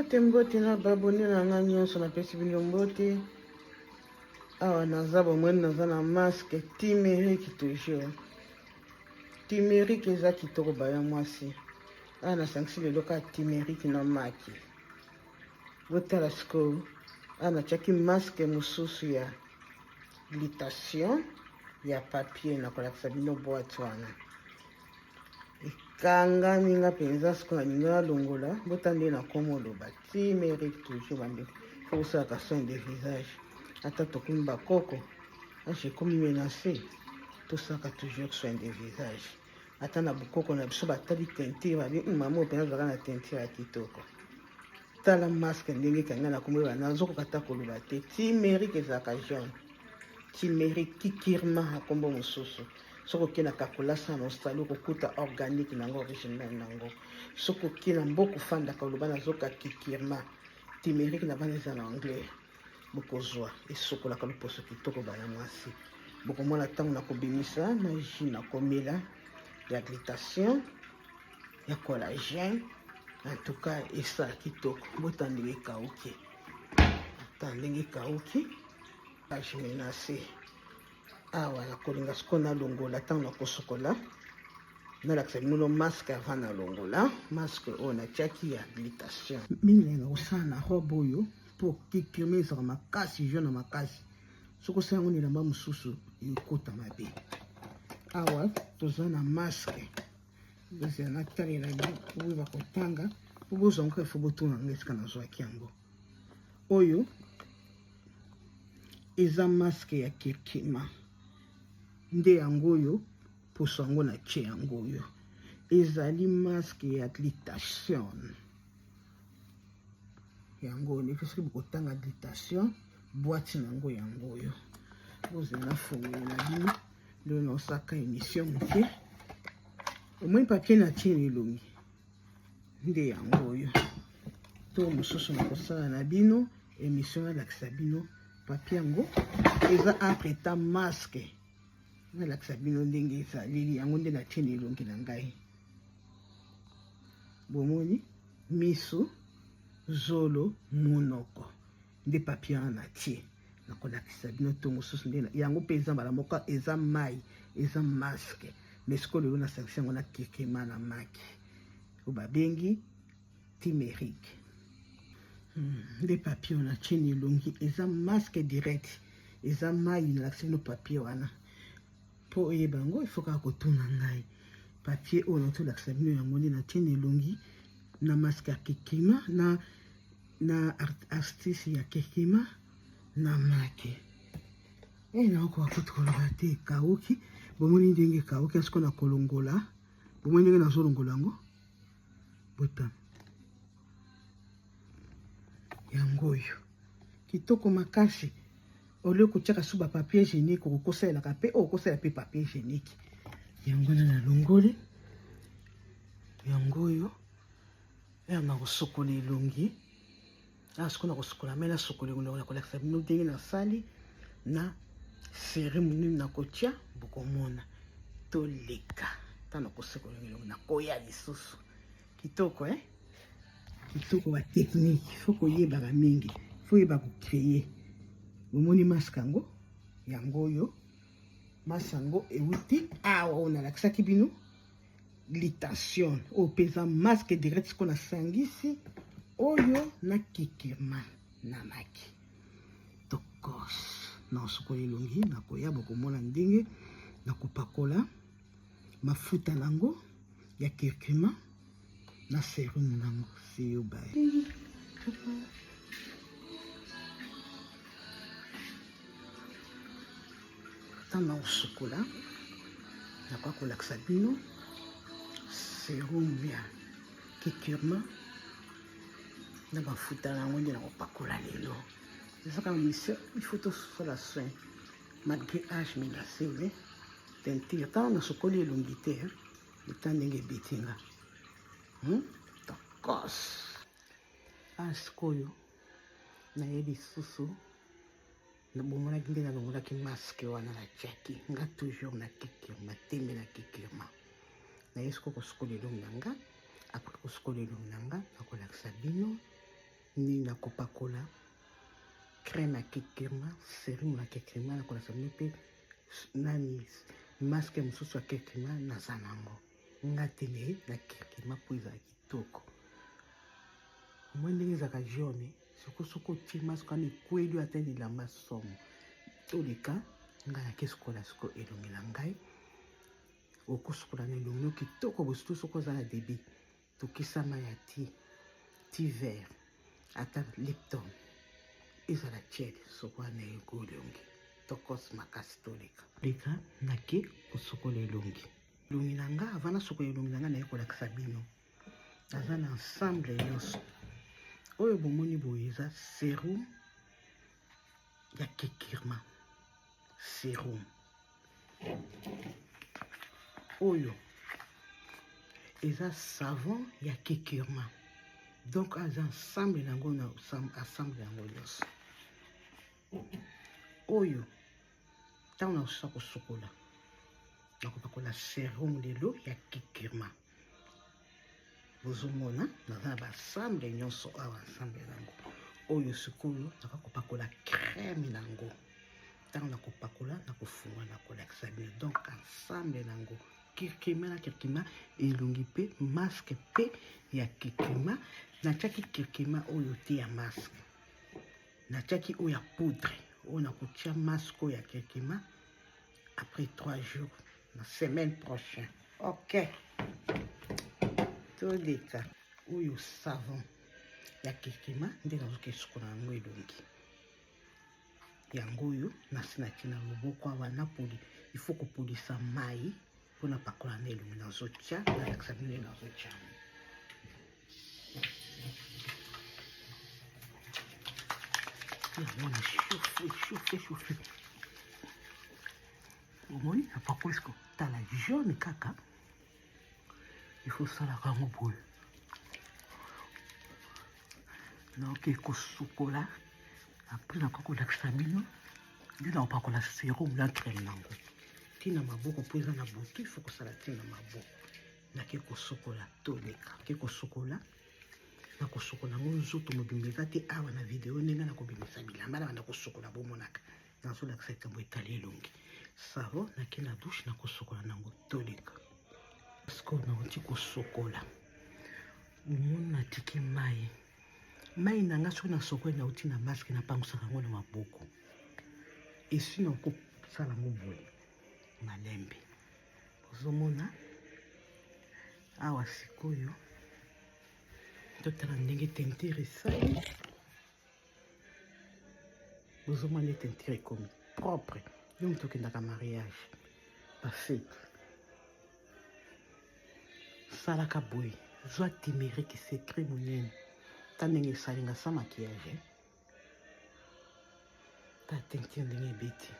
Mbote mbote na babone na nga nyonso, napesi bino mbote. Awa naza bomoni, naza na masque turmeric toujours. Turmeric eza kitoko baya mwasi. Awa nasangisi lelo kaka turmeric na maki. Botala sikoyo, awa natiaki masque mosusu ya glutation ya papier, nakolakisa bino boîte wana. Ekangami nga mpenza sikoyo nalingi nalongola bota nde nakoma oloba turmeric toujours bandeko. Fo kosalaka soin de visage ata tokomi bakoko, age ekomi menace, tosalaka toujours soin de visage. Ata na bokoko na biso batali teinture babi mama oyo mpenza azalaka na teinture ya kitoko. Tala masque ndenge ekanga na kombo, nazokoka ata koloba te. Turmeric ezalaka jaune, turmeric kikirma na kombo mosusu. Soki okei na Kakulasa na Australie okokuta organique nango, original nango. Soki okei na mboka ofandaka oloba nazoka kikirma turmeric na bana eza na anglais, bokozwa esokolaka loposo kitoko bana mwasi. Bokomona ntango nakobimisa na jus nakomela ya glutation ya collagène. En tout cas esala kitoko. Bota ndenge ekauki, ata ndenge ekauki age menacé. Awa nakolinga sikoyo nalongola ntango nakosukola, nalakisa bino masque avant nalongola masque oyo natiaki ya glutation. Mingi na kosala na robe oyo mpo kikirme ezalaka makasi, jaune makasi. Soki osala yango na elamba mosusu ekota mabe. Awa toza na masque, bozela natalela boyeba kotanga mpo bozwa yango. Ifo botuna nga esika nazwaki yango. Oyo eza masque ya kirkima nde yango oyo, poso yango na tie yango. Oyo ezali masque ya glutation yango oyo. Soki bokotanga glutation, boîte nango yango oyo. Bozela nafongolela bino. Lelo naosaka émission moke. Omoni papier na tie na elongi nde yango oyo. To mosusu nakosala na bino émission, nalakisa bino papier yango eza entre temps masque. Nalakisa bino ndenge ezaleli yango nde natie na elongi na ngai. Bomoni miso, zolo, monoko nde papier wana natie. Nakolakisa bino to mosusu nde yango mpe eza mbala moko, eza mai, eza masque. Mais sikoyo lelo nasangisi yango na kekema na maki oyo babengi turmeric. Nde papier wana natie na elongi eza masque direct, eza mai. Nalakisi bino papier wana mpo oyeba yango, ifo kaka kotuna ngai. Papier oyo natolakisa bino yango nde natie na elongi na masque ya kekema na astuce ya kekema na maki. Nakokoka kutu koloba te, ekauki. Bomoni ndenge ekauki. Siko na kolongola, bomoni ndenge nazolongola yango. Botana yango oyo kitoko makasi. Olie kotiaka su bapapier hygiénique, okosalelaka mpe oyo okosalela mpe papier hygiénique yango wana. Nalongoli yango oyo ya na kosokola elongi. Awa sikoyo na kosukola mai, nasokola elongi, na kolakisa bino ndenge nasali na serum nini nakotia. Bokomona toleka ntango nakosokola elongi, nakoya lisusu. Kitoko, eh? Kitoko. Ba technique fo koyebaka mingi, fo yeba kocréer. Bomoni masque yango, yango oyo. Masque yango ewuti awa oyo nalakisaki bino, glutation oyo mpe eza masque direct. Sikoyo nasangisi oyo na kikirma na maki tokos na osukola elongi. Nakoya, bokomona ndenge nakopakola mafuta nango ya curcuma na serum nango. See you, bye. Ntango nakosukola, nakoka kolakisa bino serum ya curcuma na mafuta na yango nde nakopakola lelo. Eza kaka mission, il faut tosala soin malgré âge menacé. Mais teinture, ntango nasokoli elongi te, eta ndenge ebeti nga tokos. Sikoyo naye lisusu, nabomonaki nde nalongolaki masque wana natiaki nga toujours na kikirma tembe na kikirma. Naye sikoyo kosukola elongi na nga. Après kosukola elongi na nga, nakolakisa bino. Nini nakopakola crème ya kekirma, serum ya kekirma, nakolakisa bino mpe nani masque mosusu ya kekirma naza nango. Nga te me na kirkima mpo ezala kitoko. Omoni ndenge ezalaka jaune, soko soki otie masque wana ekweli ata bilamba somo. Toleka ngai nake sukola siko elongi na ngai. Okosukola na elongi no kitoko boye, surtout soki oza na debut. Tokisa mai ya ti ti vert ata Lipton ezala tiède, soki wana eko elongi tokos makasi. Toleka leka nake kosukola elongi elongi na nga. Avant nasukola elongi na nga, naye kolakisa bino naza na ensemble nyonso oyo bomoni boye. Eza serum ya kekirma, serum oyo eza savon ya kekirma. Donc aza ensemble nango na ensemble yango nyonso oyo. Ntango nakosusa kosukola, nakopakola serum lelo ya kikirma. Bozomona naza na baensemble nyonso awa, ensemble nango oyo. Sikoyo naka kopakola crème nango. Ntango nakopakola, nakofunga, nakolakisa bino. Donc ensemble nango kirkima na kirkima elongi mpe masque mpe ya kirkima. Natiaki kirkima oyo te ya masque, natiaki oyo ya poudre. Oyo nakotia masque oyo ya kirkima après 3 jours, na semaine prochaine. Ok, toleka. Oyo savon ya kirkima nde nazoki esukola yango elongi. Yango oyo nasi natie na loboko awa. Napoli, il faut kopolisa mai mpona pakola na elongi. Nazotia, nalakisa bino nde nazotia yango na chauffe, chauffe, chauffe. Omoni, napakoli siko. Tala, jaune kaka. Il faut salaka yango boye. Naoke kosukola, après nakoki kolakisa bino nde nakopakola serum na crème nango ntina maboko, mpo eza na butu. Il faut kosala ntina maboko. Nake kosukola, toleka. Ke kosukola, nakosukola yango nzoto mobimba. Eza te awa na video ndenge nakobimisa bilamba na banda kosukola. Bomonaka nazolakisa likambo etali elongi. Savon, nake na douche, nakosukola nango. Toleka. Sikoyo nauti kosukola, omoni natiki mai mai na nga. Soki nasokoli, nauti na masque, napangusaka yango na maboko. Esi nakosala yango boye malembe. Ozomona awa sikoyo, totala ndenge teinture esali. Bozomona nde teinture ekomi propre. Donc tokendaka mariage, bafête, salaka boye. Zwa turmeric, secret monene. Ta ndenge esalinga sans maquillage. Ta teinture ndenge ebeti.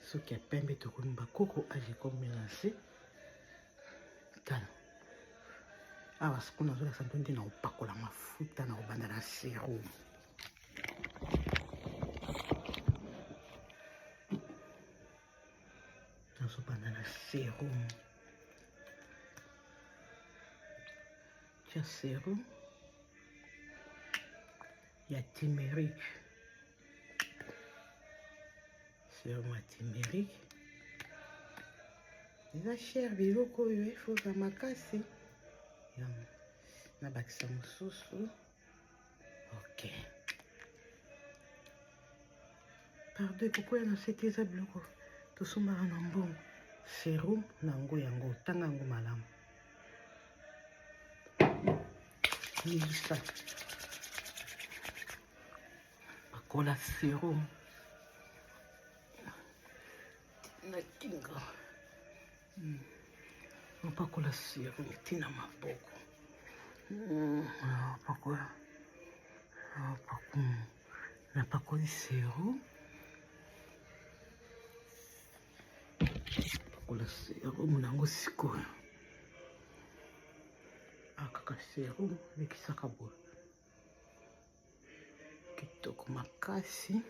Soki ya pembe, tokomi bakoko, age ekomi na se. Tala awa sikoyo, nazolakisa mpo nde na kopakola mafuta na kobanda na serum. Nazobanda na serum, tia serum ya turmeric. Serum ya turmeric eza cher. Biloko oyo efoza makasi. Nabakisa mosusu. Ok, pardon, ekokwea na se te. Eza biloko tosombaka na mbongo. Serum na yango, yango tanga yango malamu. Ningisa, pakola serum na kingo. Opakola serum ntina maboko. Opakola, napakoli serum. Pakola serum nango sikoyo. Akaka serum, lekisaka boye, kitoko makasi.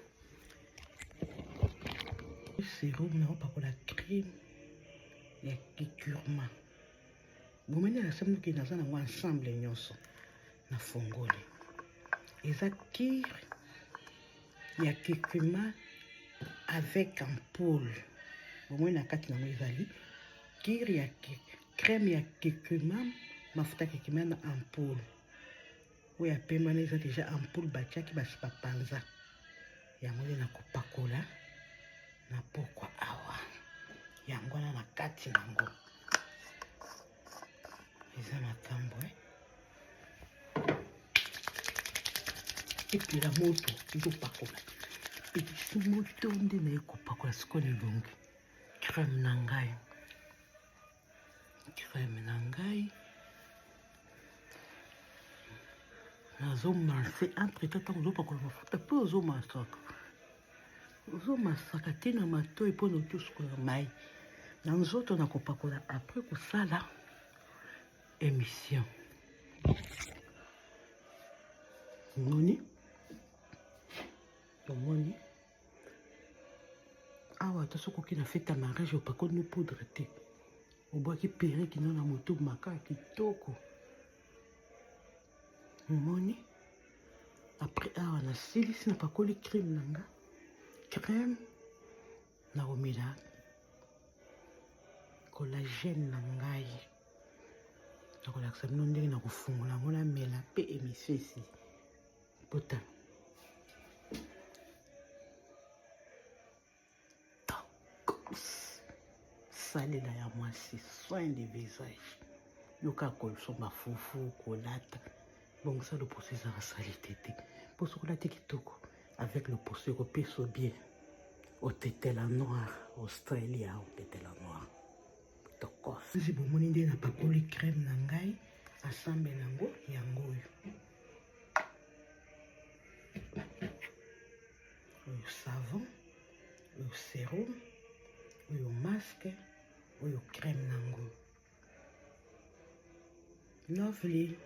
Serum na opakola crème ya kicurma. Bomoni, nasembuki, naza nango ensemble nyonso. Nafongoli. Eza cure ya curcuma avec ampoule. Bomoi na kati nango ezali cure ya crème ya curcuma, mafuta ya curcuma na ampoule. Oyo ya pembe wana eza deja ampoule batiaki basi bapanza. Yango nde nakopakola na pokwa awa. Yango wana na kati nango. Eza makambo eh. Epela moto ezopakola. Epelisi moto nde naye kopakola sikoyo na elongi. Crème na ngai. Crème na ngai. Nazomarse entre temps ntango ozopakola mafuta mpe ozomasaka. Ozomasaka te na matoi mpo na otosukola mai. Na nzoto nakopakola après kosala émission. Omoni? Omoni? Awa ata soki oke na fete ya mariage opakoli no poudre te. Obwaki perruque no na motu maka kitoko. Omoni? Après awa nasilisi napakoli crème na nga. Crème nakomela collagène na ngai. Nakolakisa bino ndenge nakofungola yango namela mpe émission esi. Botala. Tokos. Salela ya mwasi soin de visage. Yoka kosomba fufu kolata. Bongisa loposo ezaka salite te. Mpo soki olati kitoko avec loposo ekopesa bien. Otetela noir, Australia otetela noir. Tokos. Nzi bomoni nde napakoli crème na ngai ensemble nango yango oyo. Oyo savon, oyo serum, oyo masque, oyo crème nango. Lovely.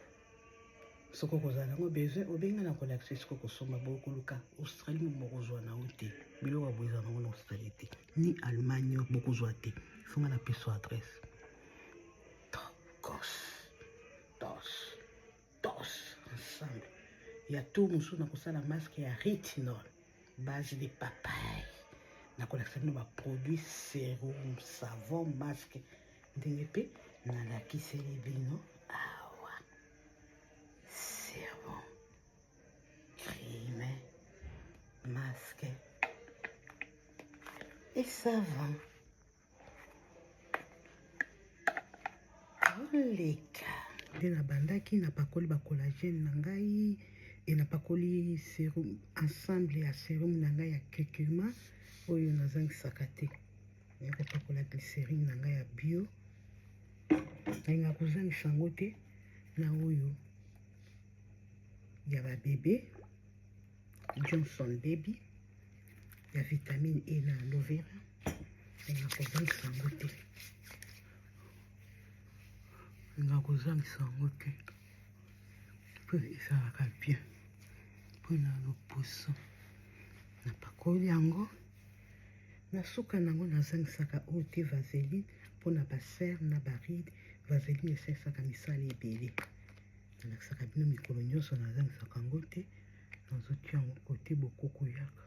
Soki okozala nango besoin obenga na kolakisa esika okosomba bokoluka Australie mo bokozwa na yo te. Biloko ya boye eza nango na Australie te. Ni Allemagne bokozwa te. Fonga na peso adresse. Tokos. Tos. Tos ensemble. Ya tour mosusu nakosala masque ya retinol base de papaye. Nakolakisa bino ba produits serum, savon, masque ndenge mpe nalakiseli bino awa. Serum, crème, masque et savon. Oleka. Nde nabandaki napakoli ba collagène na ngai e napakoli serum ensemble ya serum na ngai ya curcuma oyo nazangisaka te. Naye kopakola glycérine na ngai ya bio. Nalinga kozangisa yango te na oyo ya ba bébé Johnson Baby ya vitamine E na aloe vera. Nalinga kozangisa yango te. Nalinga kozangisa yango te. Mpo ezalaka bien mpona loposo. Napakoli yango. Na suka nango nazangisaka oyo te vaseline mpona ba cerne na ba ride. Vaseline esalisaka misala ebele. Nalakisaka bino mikolo nyonso nazangisaka yango te. Nazotia yango kote bokoko yaka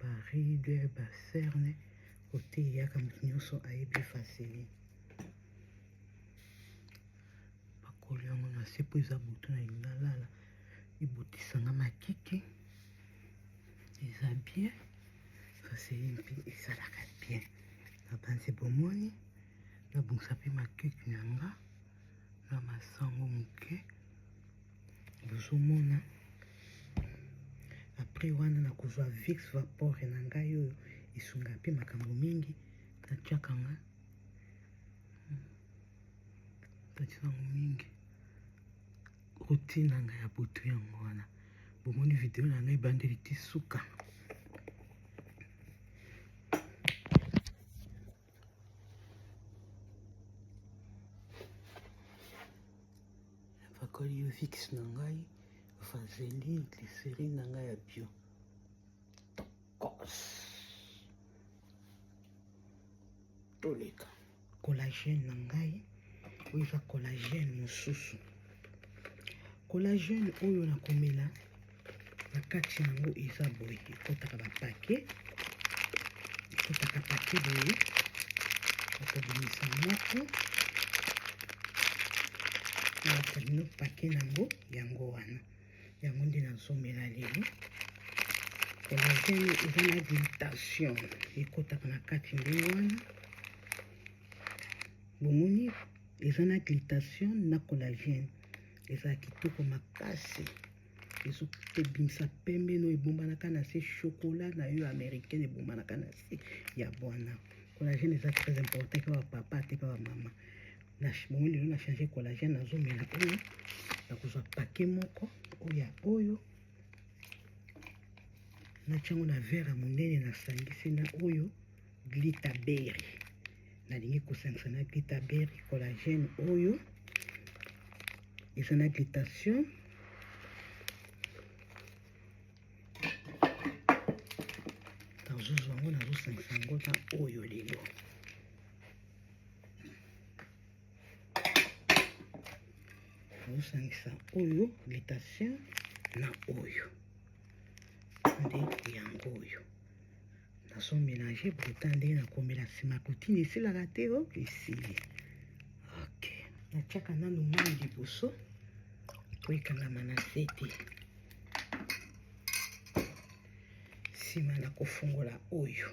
ba ride ba cerne kote eyaka moto nyonso ayebi vaseline. Bakoli yango na se mpo eza butu na lingi nalala ebotisanga makiki eza bien. Vaseline mpe esalaka bien. Nabanzi bomoni nabongisa mpe makiki na nga na masango moke bozomona. Après wana nakozwa Vicks Vapor na ngai oyo esunga mpe makambo mingi. Natiaka nga natia yango mingi. Routine na ngai ya butu yango wana. Bomoni video na ngai ebandeli ti suka. Napakoli yo Vicks na ngai, vaseline, glycérine na ngai ya bio. Tokos. Toleka. Collagène na ngai, oyo eza collagène mosusu. Collagène oyo nakomela. Na kati yango eza boye, ekotaka ba paquet, ekotaka paquet boye, okobimisa moko nalakisa bino paquet nango yango wana. Yango nde nazomela lelo. Collagène eza na glutation, ekotaka na kati ndenge wana. Bomoni eza na glutation na collagène, eza kitoko makasi. Ezobimisa pembe no ebombanaka na se, chocolat na yo américaine ebombanaka na se ya bwana. Collagène eza très important pe ba papa te pe ba mama. Bomoni lelo na change collagène, nazomela oyo, nakozwa paquet moko oyo ya oyo natiango na verre ya monene, nasangisi na oyo glitaberry. Nalingi kosangisa na glitaberry collagène oyo eza na glutation. Nazozwa yango, nazosangisa yango na oyo lelo. Nazosangisa oyo glutation na oyo nde yango oyo nazo mélanger bota nde nakomela nsima kotini esilaka te o esili. Ok, natiaka nanu mai liboso po ekangama na se te. Nsima nakofungola oyo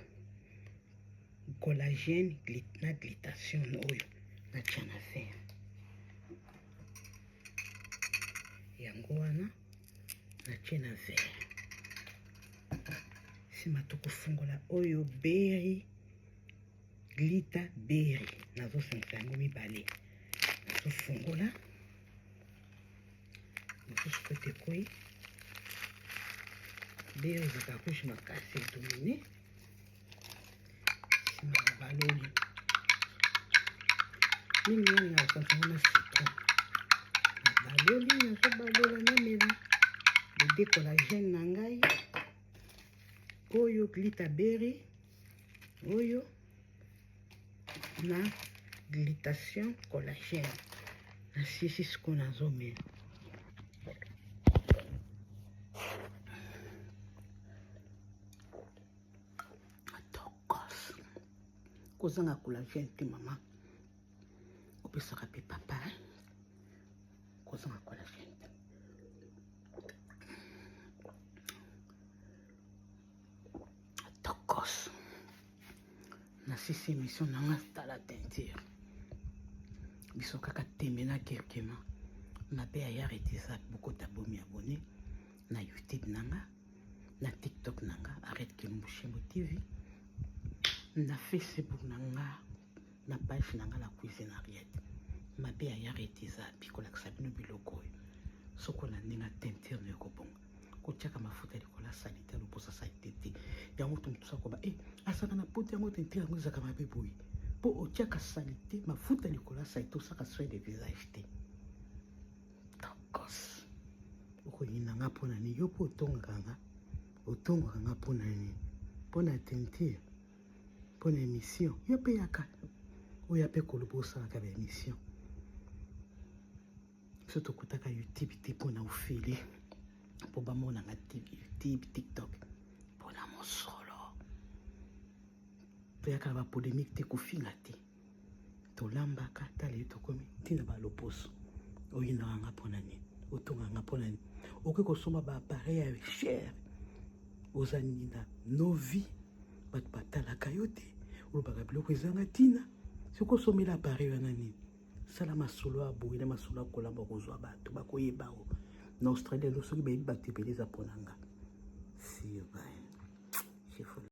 collagène na glutation oyo natia na verre yango wana natie na verre. Nsima tokofungola oyo berry glita berry, nazosangisa yango mibale, nazofungola mosusu po ete ekwei. Berry ezalaka rouge makasi, edomine. Nsima na baloli mingi wana na kosangisa yango na citron, nabaloli, nazobalola, namela bebe collagène na ngai oyo glitaberry oyo na glutation collagène. Nasisi sikoyo nazomela. Tokos kozanga collagène te mama, opesaka mpe papa kozanga collagène te. Tokos nasisi émission nanga tala teinture biso kaka tembe na kirkema mabe ya yare eza bokota bomi abonné na YouTube nanga, na TikTok nanga Arrête Kimbushembo TV, na Facebook nanga, na page nanga la cuisine Ariette. Mabe ya yare eza bikolakisa bino biloko oyo soki olandi nga teinture na ekobonga. Kotiaka mafuta likolo ya salite, loposa salite te. Yango to moto akoba eh asaka na poto yango teinture yango ezaka mabe boye po otiaka salite, mafuta likolo ya salite, osaka soin de visage te. Tokos okoyina nga mpo na nini? Yo mpo otongaka nga, otongaka nga mpo na nini? Mpo na teinture, mpo na émission. Yo mpe yaka oya mpe koloba osalaka ba émission. Biso tokutaka YouTube te mpo na ofele, mpo bamonanga YouTube, TikTok mpo na mosolo. Toyaka na bapolémique te, kofinga te, tolambaka. Tala ye tokomi ntina baloposo. Oyinaka nga mpo na nini? Otongaka nga mpo na nini? Okoki kosomba baappareil ya cher, oza nini na novi, bato batalaka yo te, olobaka biloko ezanga ntina. Soki osomela appareil wana nini, sala masolo ya boye na masolo ya kolamba, kozwa bato bakoyeba o na Australie lelo. Soki bayebi bato ebele eza mpo na nga. See you, bye.